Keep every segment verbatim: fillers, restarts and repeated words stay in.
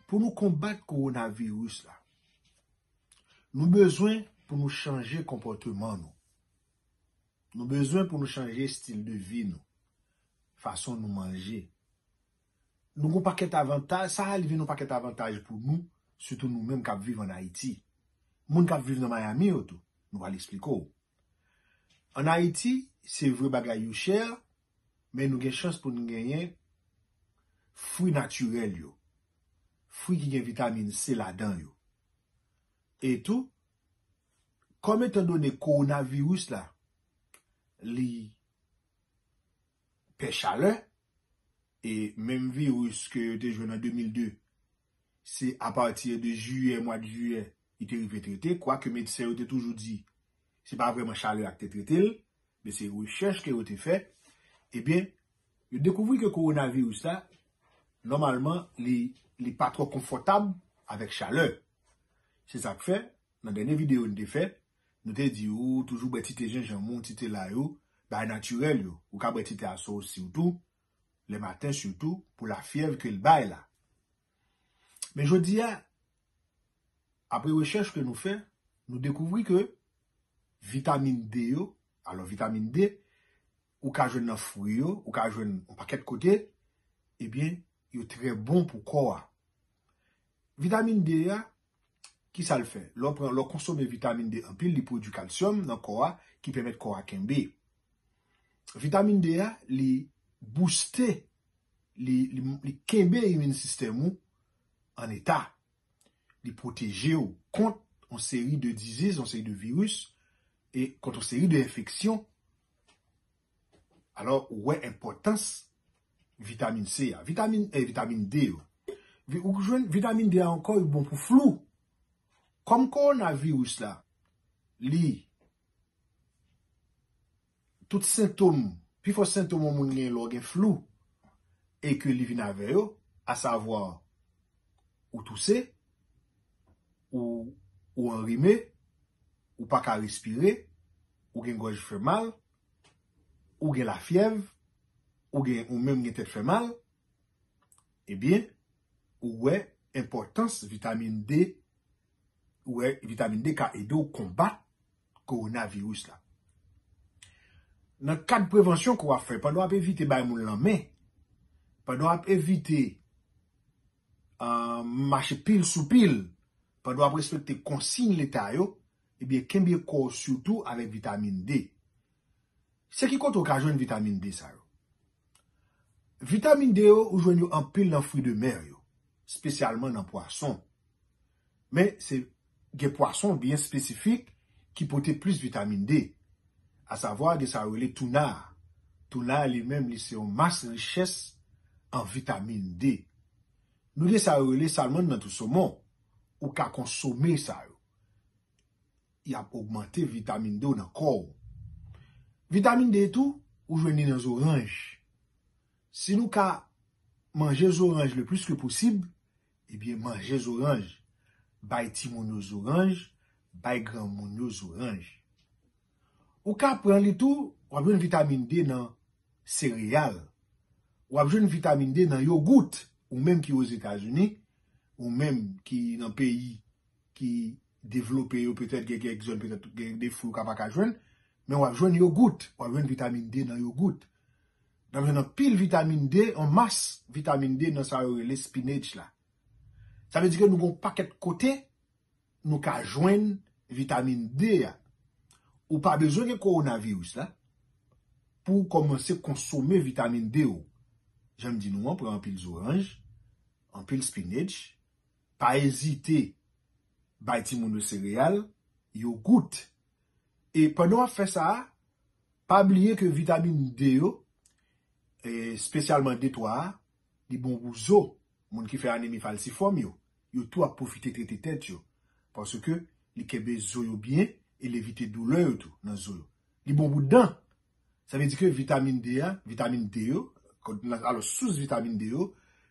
Pou nou konbat kowonaviris la, nou bezwen pou nou chanje konpòteman nou. Nou bezwen pou nou chanje estil de vi nou, fason nou manje. Nou gon pakèt avantaj, sa a li vin yon pakèt avantaj pou nou, sitou nou menm k ap viv ann Ayiti. Moun k ap viv nan Miami yo tou, nou pral eksplike w. Ann Ayiti, se vre bagay yo chè, men nou gen chans pou nou genyen fwi natirèl yo. Fwi ki gen vitamin C ladan yo. E tou, kòm etandone kowonaviris la, li pè chalè, e menm viris ke yo te jwenn an de mil de, se apati de jiyè, mwa de jiyè, li te rive trete, kwake medsen yo te toujou di, se pa vrèman chalè a ki te trete l, men se rechèch ke yo te fè, ebyen, yo dekouvri ke kowonaviris la, nòmalman, li, li pa twò konfòtab avèk chalè. Se sa k fè, nan dènye videyo n te fè, nou te di ou toujou bwè ti te jenjanm ou, ti te lay ou, bagay natirèl yo. Ou ka bwè ti te aswè osi tou, lè maten sitou, pou lafyèv ke l bay la. Men jodi a, apre rechèch ke nou fè, nou dekouvri ke vitamin D yo, alò vitamin D, ou ka jwenn nan fwi yo, ou ka jwenn yon pakèt kote, ebyen, yo trè bon pou kò a. Vitamin D a, ki sa l fè? Lè w pran, lè w konsome vitamin D anpil, li pwodui kalsyòm nan kò a, ki pèmèt kò a kenbe. Vitamin D a, li bouste, li, li, li kenbe imin sistèm ou an eta. Li pwoteje w kont yon seri de diziz, yon seri de viris, e kont yon seri de enfeksyon. Alò, ou wè enpòtans vitamin C a. Vitamin, eh, vitamin D yo. Vi-, ou jwenn vitamin D a ankò, li bon pou flou. Kòm kowonaviris la, li, tout sentòm, pifò sentòm yon moun gen lè w gen flou, e ke li vin avè yo, asavwa, ou touse, ou, ou anrime, ou pa ka respire, ou gen gòj fè mal, ou gen lafyèv, ou gen, ou menm gen tèt fè mal, ebyen, ou wè enpòtans vitamin D, ou wè vitamin D ka ede w konbat kowonaviris la. Nan kad prevansyon ke w ap fè, pandan w ap evite bay moun lanmen, pandan w ap evite, ah, mache pil sou pil, pandan w ap respekte konsiy leta yo, ebyen, kenbe kò w sitou avèk vitamin D. Se ki kote w ka jwenn vitamin D sa yo? Vitamin D yo, ou jwenn yo anpil nan fwi de mè yo, espesyalman nan pwason. Men, se, gen pwason byen espesifik ki pote plis vitamin D. Asavwa, gen sa yo rele touna a. Touna a li menm, li se yon mas richès an vitamin D. Nou gen sa yo rele salmòn nan tou somon. Ou ka konsome sa yo. Y ap ogmante vitamin D w nan kò w. Vitamin D tou, ou jwenn li nan zoranj. Si nou ka manje zoranj le plis ke posib, ebyen, manje zoranj. Bay timoun yo zoranj, bay granmoun yo zoranj. Ou ka pran li tou, w ap jwenn vitamin D nan sereyal. W ap jwenn vitamin D nan yogout. Ou menm ki Ozetazini, ou menm ki nan peyi ki devlope yo, petèt gen kèk zòn, petèt gen de fwi ou ka pa ka jwenn, men w ap jwenn yogout, w ap jwenn vitamin D nan yogout. W ap jwenn anpil vitamin D, yon mas vitamin D nan sa yo rele spinach la. Sa vle di ke nou gen yon pakèt kote nou ka jwenn vitamin D a. Ou pa bezwen gen kowonaviris la pou w kòmanse konsome vitamin D w. Jan m di nou an, pran anpil zoranj, anpil spinach, pa ezite bay timoun yo sereyal, yogout. E pandan w ap fè sa a, pa bliye ke vitamin D yo, e espesyalman D twa a, li bon pou zo. Moun ki fè anemi falsifòm yo, yo tou ap pwofite trete tèt yo. Paske li kenbe zo yo byen e li evite doulè yo tou nan zo yo. Li bon pou dan. Sa vle di ke vitamin D a, vitamin D yo, alò sous vitamin D yo,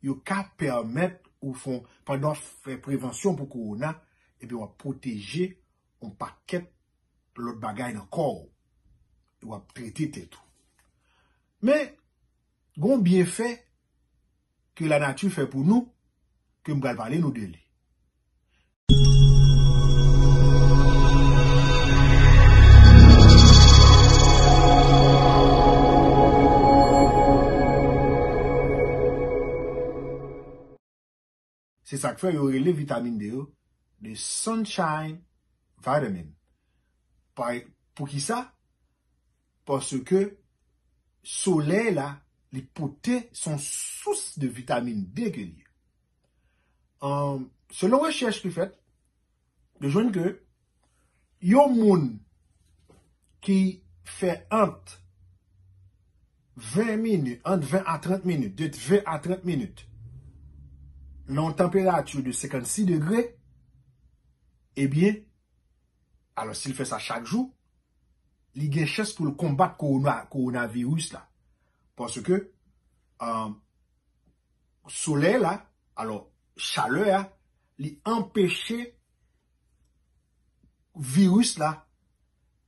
yo ka pèmèt ou fè, pandan w ap fè prevansyon pou kowona, ebyen w ap pwoteje yon pakèt lòt bagay nan kò w. E w ap trete tèt ou. Men, gon byenfè ke lanati fè pou nou, ke m pral pale nou de li. Se sa k fè yo rele vitamin D yo de sunshine vitamin. Pa, poukisa? Paske solèy la, li pote, se yon sous de vitamin D ke li ye. An, selon rechèch ki fèt, yo jwenn ke yon moun ki fè ant ven minit, ant ven a trant minit, de ven a trant minit, nan yon tanperati de senkannsis degre, ebyen, alò, si l fè sa chak jou, li gen chans pou l konbat kowona, kowonaviris la. Paske, euh, solèy la, alò, chalè a, li anpeche viris la,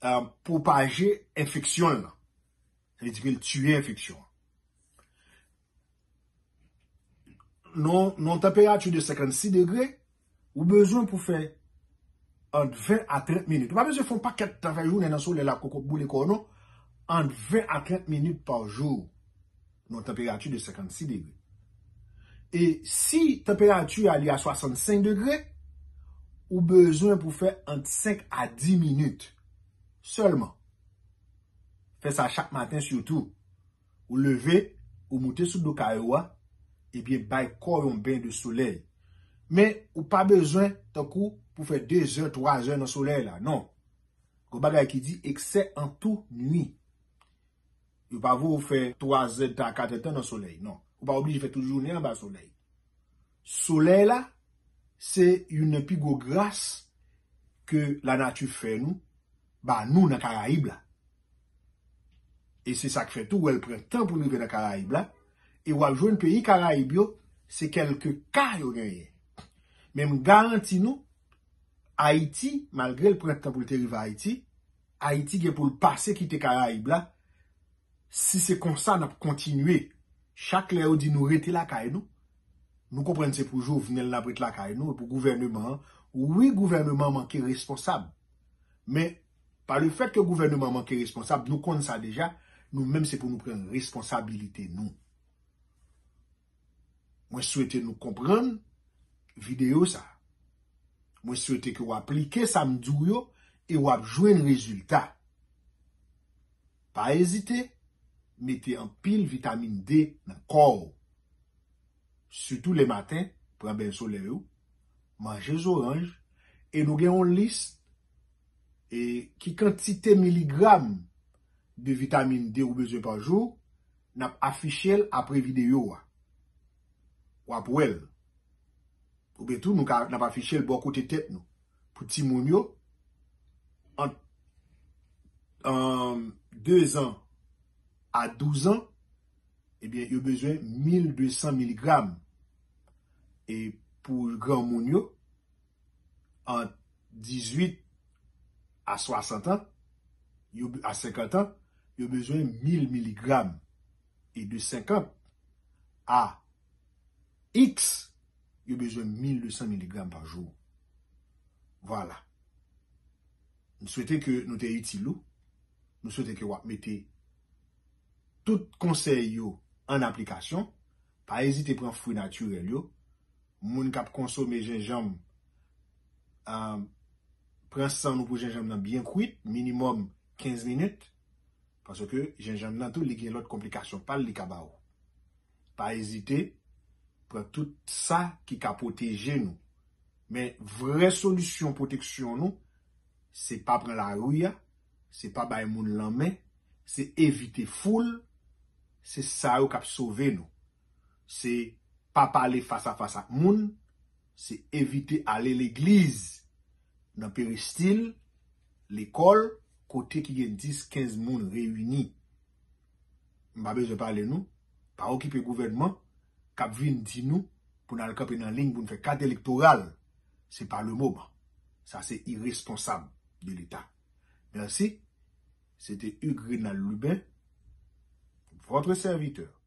euh, pwopaje enfeksyon l lan. Sa vle di ke l tiye enfeksyon an. Non, nan tanperati de senkannsis degre, ou bezwen pou fè ant ven a trant minit. Ou pa bezwen fè yon pakèt tan fè jounen nan solèy la, koko boule kò w, non. Ant ven a trant minit pa jou, nan tanperati de senkannsis degre. E si tanperati a li a swasannsenk degre, ou bezwen pou fè ant senk a dis minit sèlman. Fè sa chak maten sitou. Ou leve, ou moute sou do kay ou a, ebyen bay kò w yon ben de solèy. Men, ou pa bezwen, tankou, pou fè de zè, twa zè nan solèy la, non. Gon bagay ki di, eksè an tou nwi. Yo pa vle w fè twa zè tan, kat zè tan nan solèy, non. Ou pa oblije fè tout jounen anba solèy. Solèy la, se youn nan pi gwo gras ke lanati fè nou, ba nou nan Karayib la. E se sa k fè tou, wè l pran tan pou l rive nan Karayib la, e w ap jwenn peyi Karayib yo, se kèlke ka yo genyen. Men m garanti nou, Ayiti, malgre l pran tan pou l te rive Ayiti, Ayiti gen pou l pase kite Karayib la, si se konsa n ap kontinye. Chak lè yo di nou rete lakay nou, nou konprann se pou Jovenel n ap ret lakay nou, e pou gouvèneman an. Wi, gouvèneman an manke responsab. Men, pa le fèt ke gouvèneman an manke responsab, nou konn sa deja, nou menm se pou nou pran responsabilite nou. Mwen swete nou konprann videyo sa. Mwen swete ke w aplike sa m di w yo e w ap jwenn rezilta. Pa ezite, mete anpil vitamin D nan kò w. Sitou le maten, pran bèl solèy ou, manje zoranj, e nou gen yon lis, e ki kantite miligram de vitamin D ou bezwen pa jou, n ap afiche l apre videyo a. W ap wè l. Oubyen tou, nou ka, n ap afiche l bò kote tèt nou. Pou timoun yo, ant, ann, de zan a douz an, ebyen, yo bezwen mil de san miligram. E pou granmoun yo, ant dizuit a swasant an, yo, a senkant an, yo bezwen mil miligram. E de senkant a X, yo bezwen mil de san miligram pa jou. Vwala. M swete ke nou te itil ou. M swete ke w ap mete tout konsèy yo an aplikasyon. Pa ezite pran fwi natirèl yo. Moun k ap konsome jenjanm, ah, pran san nou pou jenjanm nan byen kwit, minimòm kenz minit. Paske jenjanm nan tou, li gen lòt konplikasyon pa l li ka ba ou. Pa ezite, pran tout sa ki ka pwoteje nou. Men vrè solisyon pwoteksyon nou, se pa pran lari a, se pa bay moun lanmen, se evite foul, se sa yo k ap sove nou. Se pa pale fas a fas ak moun, se evite ale legliz, nan peristil, lekòl, kote ki gen dis, kenz moun reyini. M pa bezwen pale nou, pa okipe gouvènman k ap vin di nou pou n al kanpe nan liy pou n fè kat elektoral. Se pa le moman. Sa se iresponsab de Leta. Mèsi. Se te Hugues Renald Lubin, votre serviteur.